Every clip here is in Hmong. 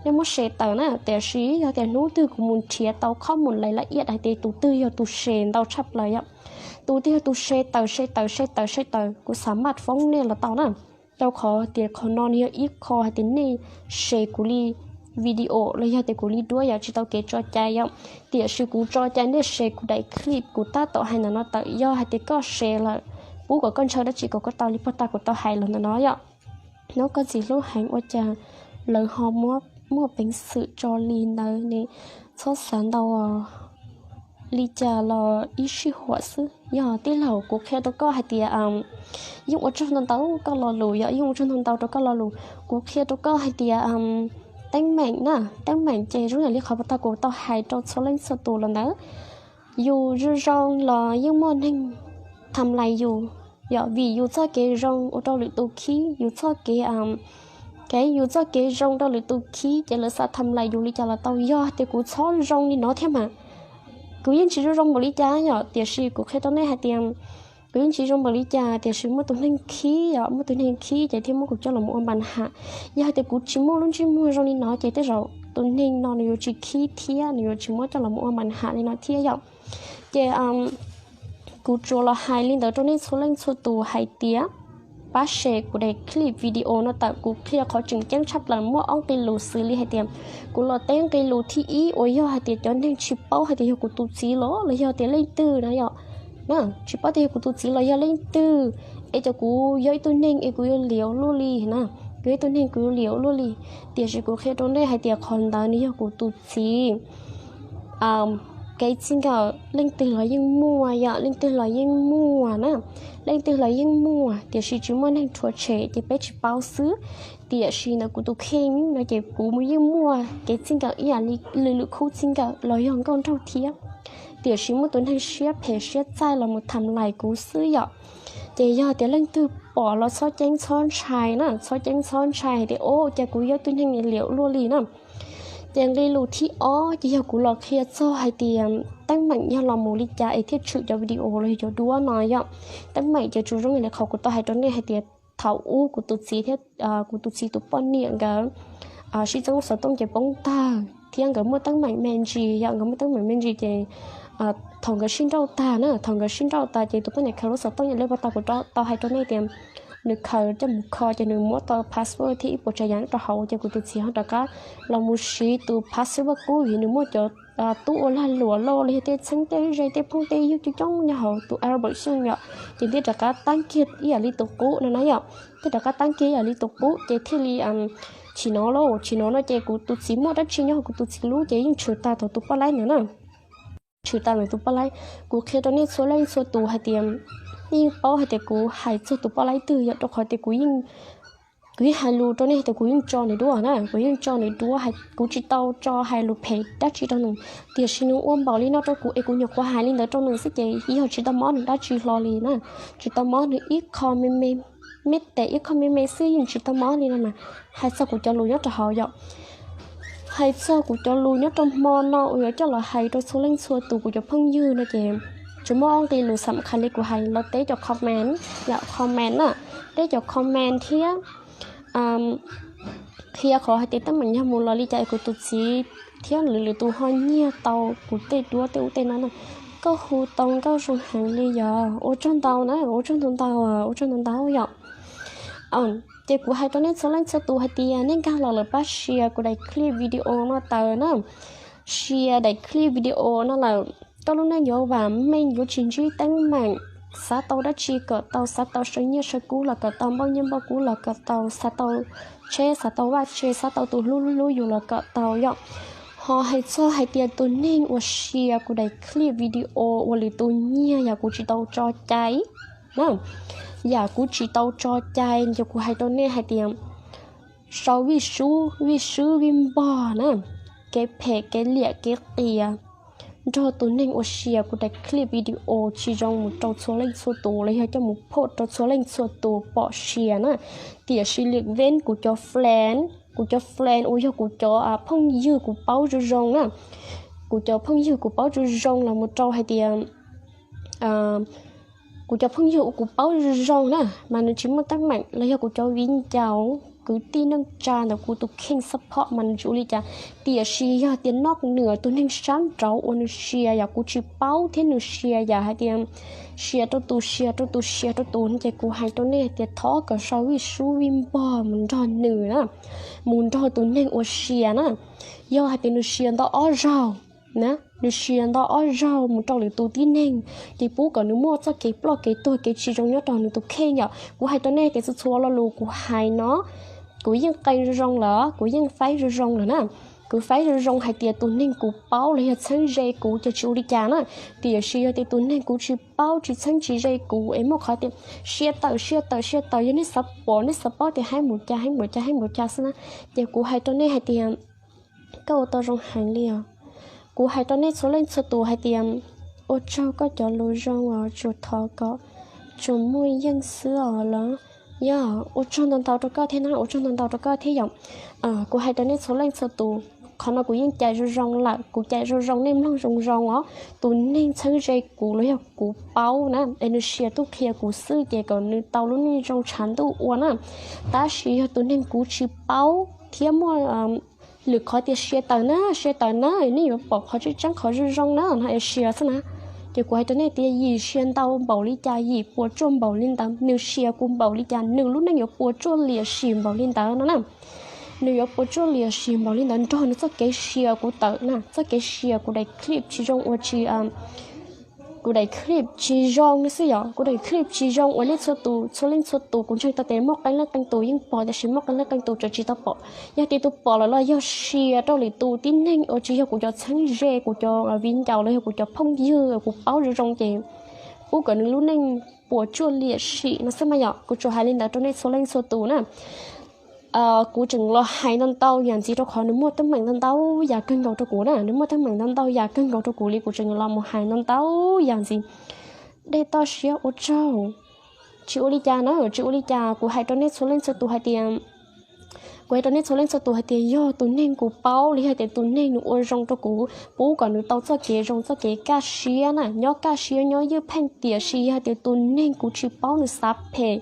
nej muab share tawm na. Tiam sis yog tias hnub twg kuv mus nrhiav tau qhov mus lais la iaj hais tias tus twg yog tus share ntau tshaj plaws yom, tus twg yog tus share tawm share tawm share tawm share tawm, kuv xa maj foob nej los tau na. Rau qhov tias qhov no nws yog ib qho hais tias nej share kuv li video los yog tias kuv li duab yom, tsis tau kev tso cai yom. Tiam sis kuv tso cai nej share kuv daim clip kuv tab tom hais ntawm no tawm, yog hais tias koj share lawm, pub kom koj ntshaw dab tsi kom koj tau li pog tag kuv tau hais los ntawm no yom. Nov koj txiv hlub heev ua cas lawv ho muab muaj peev xwm tso li ntawd ne? Txhob xav ntau, li cas los ib sij huam xwb. Yog tij laug, kuv qhia rau koj hais tias yeej ua tsaug ntau ntau koj lo lus yom, yeej ua tsaug ntau ntau rau koj lo lus. Kuv qhia rau koj hais tias teeb meem na, teeb meem ces zoo yam li qhov puag ta kuv tau hais rau txhua leej txhua tus los ntawd, yus zoo zoo los yeej muaj neeg tham lais yus yom, vim yus txoj kev zoo ua rau lwm tus khib, yus txoj kev, kev yus txoj kev zoo rau lwm tus khib ces lawv xav tham lais yus li cas los tau. Yog tias kuv txhob zoo li no thiab mas kuv yeej tsis zoo zoo npaum li cas yom, tiam sis kuv qhia rau nej hais tias kuv yeej tsis zoo npaum li cas, tiam sis muaj tus neeg khib yom, muaj tus neeg khib ces thiaj muab kuv coj los mus ua npa ham. Yog hais tias kuv tsis muaj lub ntsej muag zoo li no ces tej zaum tus neeg no nws yuav tsis khib thiab nws yuav tsis muab coj los mus ua npa ham li no thiab yom. Ces kuv tsuas los hais li ntawd rau nej txhua leej txhua tus hais tias pab share kuv daim clip video no tawm. Kuv qhia qhov tseem ceeb tshaj plaws, muaj ob nqe lus xws li hais tias kuv los teb nqe lus thib ib uas yog hais tias cov neeg tsis paub hais tias yog kuv tus txiv los los yog tias leej twg na yom, tsis paub tias yog kuv tus txiv los yog leej twg, es cov kuv yog ib tug neeg es kuv yuav liam ua luaj li na, kuv yog ib tug neeg kuv yuav liam ua luaj li. Tiam sis kuv qhia rau nej hais tias qhov ntawd nws yog kuv tus txiv kev txij nkawm. Leej twg los yeej muaj yom, leej twg los yeej muaj na, leej twg los yeej muaj, tiam sis tsis muaj neeg rhuav tshem ces peb tsis paub xwb. Tiam sis ntawm kuv tus kheej no ces kuv yeej muaj kev txij nkawm ib yam li lwm lwm khub txij nkawm los yog nkauj nraug thiab, tiam sis muaj tus neeg siab phem siab txaij los mus tham lais kuv xwb yom. Ces yog tias leej twg pom los txhob ceeb txhob ntshai na, txhob ceeb txhob ntshai hais tias o cas kuv yog ib tug neeg liam ua luaj li na. Ces nqe lus thib ob ces yog kuv los qhia txog hais tias teeb meem yog los mus li cas es thiaj tshwm cov video los yog cov duab no yom. Teeb meem ces tsuas zoo li qhov kuv tau hais rau nej hais tias thaum ub kuv tus txiv thiab kuv tus txiv tus poj niam nkawd sib txeeb lub xov tooj ces poob tag thiab nkawd muaj teeb meem me ntsis yom, nkawd muaj teeb meem me ntsis ces thaum nkawd sib nrauj tag na, thaum nkawd sib nrauj tag ces tus poj niam khaws lub xov tooj, yam li puag ta kuv tau hais rau nej tias nws khaws coj mus kho ces nws muab tau password thiab ib puas tsav yam rau hauv ces kuv tus txiv ho rov qab los mus siv tus password qub vim nws muaj cov tub ua lag luam los yog tej txheeb tej ze tej phooj tej ywg coob coob nyob hauv tus album xyoo yom, ces thiaj rov qab tab kiag ib yam li tus qub no na yom, thiaj rov qab tab kiag ib yam li tus qub ces thiaj li tsis nov lauj, tsis nov no ces kuv tus txiv muaj dab tsi nyob hauv kuv tus txiv lub ces yeej tshwm tag thaum tus poj laib ntawd na. Tshwm tag ntawm tus poj laib. Kuv qhia rau nej txhua leej txhua tus hais tias nej yeej paub hais tias kuv hais txog tus poj laib twg yom, rau qhov tias kuv yeej, kuv yeej hais lus rau nej hais tias kuv yeej tso nws duab na, kuv yeej tso nws duab, kuv tsis tau tso hais lus phem dab tsi rau nws, tiam sis nws ua npaum li no rau kuv es kuv nyuam qhuav hais li ntawd rau nws xwb ces yog tsis tau mob nws dab tsi hlo li na, tsis tau mob nws ib qho me me, me tes ib qho me me xwb yeej tsis tau mob li no mas. Hais txog kuv cov lus nyob rau hauv yom, hais txog kuv cov lus nyob rau hmo no uas yuav coj los hais rau txhua leej txhua tus kuv cov phooj ywg no ces tsuas muaj ob nqe lus xam khas li kuv hais los teb cov comment, yom, comment na, teb cov comment thiab qhia qhov hais tias teeb meem yog mus los li cas es kuv tus txiv thiab lwm lwm tus ho nyiag tau kuv tej duab tej ub tej no na. Koj hu tau nkauj zoo heev li yog ua tsaug ntau na, ua tsaug ntau ntau, ua tsaug ntau ntau yom. Ces kuv hais rau nej txhua leej txhua tus hais tias nej nkag los lawm pab share kuv daim clip video no tawm na, share daim clip video no lawm koj lub neej yuav vam meej, yuav tsis ntsib teeb meem, xav tau dab tsi kom tau, xav tau saw nyiaj saw kub los kom tau, npauj nyiaj npauj kub los kom tau, xav tau tsheb, xav tau vaj tse, xav tau tus hlub hlub yus los kom tau yom. Ho hais txog hais tias tus neeg uas share kuv daim clip video uas lwm tus nyiag yam kuv tsis tau tso cai na, yam kuv tsis tau tso cai ces kuv hais rau nej hais tias sau vij sub vij swb vij npog na, kev phem kev liam kev qias nrog tus neeg uas share kuv daim clip video tsis zoo mus rau txhua leej txhua tus los yog coj mus post rau txhua leej txhua tus pom share na. Tiam sis lwm veeb kuv cov friend, kuv cov friend uas yog kuv cov phooj ywg kuv paub zoo zoo na, kuv cov phooj ywg kuv paub zoo zoo los mus rau hais tias kuv cov phooj ywg uas kuv paub zoo zoo na mas nws tsis muaj teeb meem los yog kuv cov viv ncaus, kwv tij neej tsa ntawm kuv tus kheej support mas nws tsis ua li cas. Tiam sis yog tias noj nws tus neeg sab nraud uas nws sia yam kuv tsis paub thiab nws sia yam hais tias sia rau tus sia rau tus sia rau tus no ces kuv hais rau nej hais tias thov kom sau vij sub vij npog mus nrog nws na, mus nrog tus neeg uas sia na. Yog hais tias nws sia ntau ob zaug na, nws sia ntau ob zaug mus rau lwm tus tib neeg, ces pub kom nws muaj txoj kev ploj kev tuag kev tsis zoo nyob rau nws tus kheej yom. Kuv hais rau nej tias txhua txhua lo lus kuv hais no, kuv yeej qee zoo zoo lawm, kuv yeej faib zoo zoo lawm na. Kuv faib zoo zoo hais tias tus neeg kuv paub los yog txheeb ze kuv ces tsis ua li cas na. Tiam sis yog tias tus neeg kuv tsis paub tsis txheeb tsis ze kuv es muaj qhov tias sia tawm sia tawm sia tawm, yog nej xav pom nej xav paub tias heev npaum cas heev npaum cas heev npaum cas xwb na, ces kuv hais rau nej hais tias koj ua tau zoo heev li os. Kuv hais rau nej txhua leej txhua tus hais tias ua tsaug koj cov lus zoo os, tsuas thov kom tsuas muaj yeej xwb os lawm. Yog ua tsaug ntau ntau rau koj thiab na, ua tsaug ntau ntau rau koj thiab yom. Kuv hais rau nej txhua leej txhua tus, qhov no kuv yeej cais zoo zoo lawm, kuv cais zoo zoo nej mloog zoo zoo os. Tus neeg txheeb ze kuv los yog kuv paub na es nws sia tuaj qhia kuv xwb ces kom nws tau lub neej zoo tshav ntuj ua na. Tab sis yog tus neeg kuv tsis paub thiab muaj lwm qhov tias sia tawm na sia tawm na, nej yuav pom qhov tseeb tseeb qhov zoo zoo na no es sia xwb na. Ces kuv hais rau nej tias yim sia ntau npaum li cas yim puas tsuaj npaum li ntawd, nws sia kuv npaum li cas nws lub neej yuav puas tsuaj liam sim npaum li ntawd no na. Nws yuav puas tsuaj liam sim npaum li ntawd nrog nws txoj kev sia kuv tawm na, txoj kev sia kuv daim clip tsis zoo ua tsis kuv daim clip tsis zoo no xwb yom, kuv daim clip tsis zoo uas nej txhua tus txhua leej txhua tus kuv ntseeg tau tias muaj qee leej qee tus yeej pom tiam sis muaj qee leej qee tus tseem tsis tau pom. Yog tias tus pom lawm los yog sia rau lwm tus tib neeg uas tsis yog kuv cov txheeb ze, kuv cov viv ncaus los yog kuv cov phooj ywg kuv paub zoo zoo ces pub kom nws lub neej puas tsuaj liam sim no xwb mas yom. Kuv tsuas hais li ntawd rau nej txhua leej txhua tus na. Kuv tseem los hais ntau ntau yam ntxiv rau qhov nws muaj teeb meem ntau ntau yam kawg nkaus rau kuv na, nws muaj teeb meem ntau ntau yam kawg nkaus rau kuv li, kuv tseem los mus hais ntau ntau yam ntxiv. Dej toj siab ua tsaug. Tsis ua li cas na, tsis ua li cas, kuv hais rau nej txhua leej txhua tus hais tias kuv hais rau nej txhua leej txhua tus hais tias yog tus neeg kuv paub los yog tias tus neeg nws ua zoo rau kuv, pub kom nws tau txoj kev zoo txoj kev kaj siab na, nyob kaj siab nyob ywj pheej. Tiam sis yog tias tus neeg kuv tsis paub nws xav phem,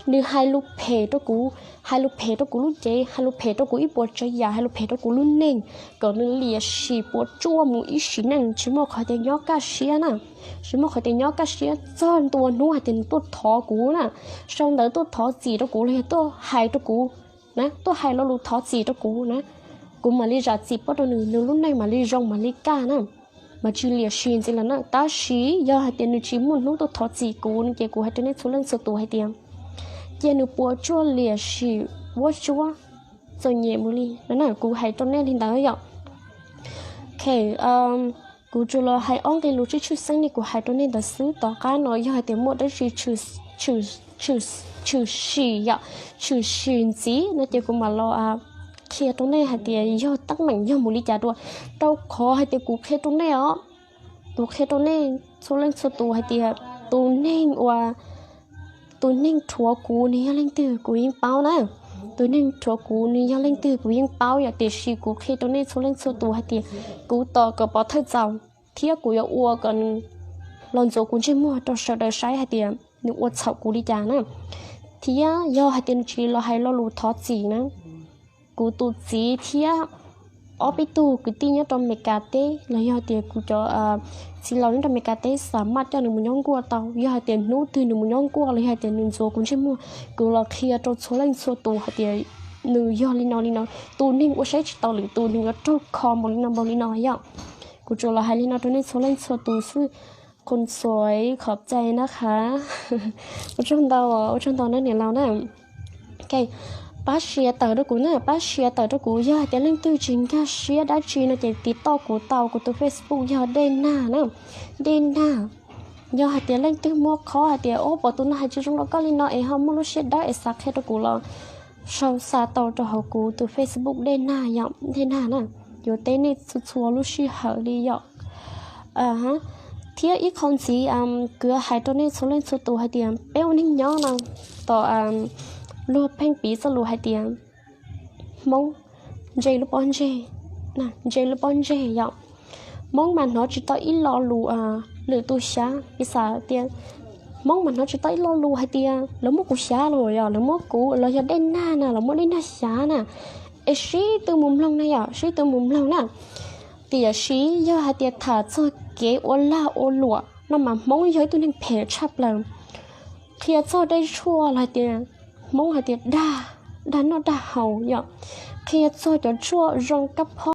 nws hais lus phem rau kuv, hais lus phem rau kuv lub cev, hais lus phem rau kuv ib puas tsav yam, hais lus phem rau kuv lub neej, kom nws liam sim puas tsuaj mus ib sim neej, tsis muaj qhov tias nyob kaj siab na. Tsis muaj qhov tias nyob kaj siab, txog ntua hnub hais tias nws tuaj thov kuv na, sau ntawv tuaj thov txim rau kuv los yog tuaj hais rau kuv na, tuaj hais lo lus thov txim rau kuv na, kuv mam li zam txim pub rau nws, nws lub neej mam li zoo mam li kaj na, mam tsis liam sim ntxiv lawm na. Tab sis yog hais tias nws tsis muaj hnub tuaj thov txim kuv no ces kuv hais rau nej txhua leej txhua tus hais tias cia nws puas tsuaj liam sim vuab tsuab txom nyem mus li no na, kuv hais rau nej li ntawd yom. Ok, kuv tsuas los hais ob nqe lus tshwj tshwj xeeb li kuv hais rau nej ntawd xwb. Tom qab no yog hais tias muaj dab tsi tshwm sim yom, tshwm sim ntxiv no ces kuv mam los qhia rau nej hais tias yog teeb meem yog mus li cas dua. Rau qhov hais tias kuv qhia rau nej os, kuv qhia rau nej txhua leej txhua tus hais tias tus neeg uas tus neeg rhuav kuv nws yog leej twg kuv yeej paub na. Tus neeg rhuav kuv nws yog leej twg kuv yeej paub yom, tiam sis kuv qhia rau nej txhua leej txhua tus hais tias kuv tos kom pov thawj txaus thiab kuv yuav ua kom nws los ntxuav kuv ntsej muag rau sawv daws saib hais tias nws ua txhaum kuv li cas na. Thiab yog hais tias nws tsis los hais lo lus thov txim na, kuv tus txiv thiab ob peb tug kwv tij nyob rau Meskas teb los yog tias kuv cov txiv laus nyob rau Meskas teb xam maj coj nws mus nyob nkuaj tau. Yog hais tias hnub twg nws mus nyob nkuaj los yog hais tias nws ntxuav kuv ntsej muag, kuv los qhia rau txhua leej txhua tus hais tias nws yog li no li no, tus neeg ua saib tsis taus lwm tus nws yuav raug kho npaum li no npaum li no yom. Kuv tsuas los hais li no rau nej txhua leej txhua tus xwb. Qhov txuas khov cai na qha. Ua tsaug ntau, ua tsaug ntau na niam laus na. Ok, pab share tawm rau kuv na, pab share tawm rau kuv. Yog hais tias leej twg tsis nkag siab dab tsi no ces tiv toj kuv tau, kuv tus Facebook yog Dej Nag na, Dej Nag. Yog hais tias leej twg muaj qhov hais tias ua pom tus no hais tsis zoo rau koj li no es ho muaj lub siab dawb es xav qhia rau kuv los sau xa tau rau hauv kuv tus Facebook Dej Nag yom, Dej Nag na. Yuav teb nej txhua txhua lub sij hawm li yom. Thiab ib qho ntxiv kuv hais rau nej txhua leej txhua tus hais tias peb ua neeg nyob no, tom luag pheej piv txoj lus hais tias Hmoob ntse lub pob ntseg, ntse lub pob ntseg yom. Hmoob mas hnov tsis tau ib lo lus lwm tus xyav, piv xam tias Hmoob mas hnov tsis tau ib lo lus hais tias lawv muab kuv xyav los yog lawv muab kuv los yog dej nag na, lawv muab dej nag xyav na. Es sib tw mus mloog na yom, sib tw mus mloog na. Tiam sis yog hais tias tham txog kev ua lag ua luam no mas Hmoob yog ib tug neeg phem tshaj plaws. Qhia txog dej tshuaj los hais tias Hmoob hais tias dag, dag noj dag haus yom. Qhia txog cov tshuaj zoo kab phob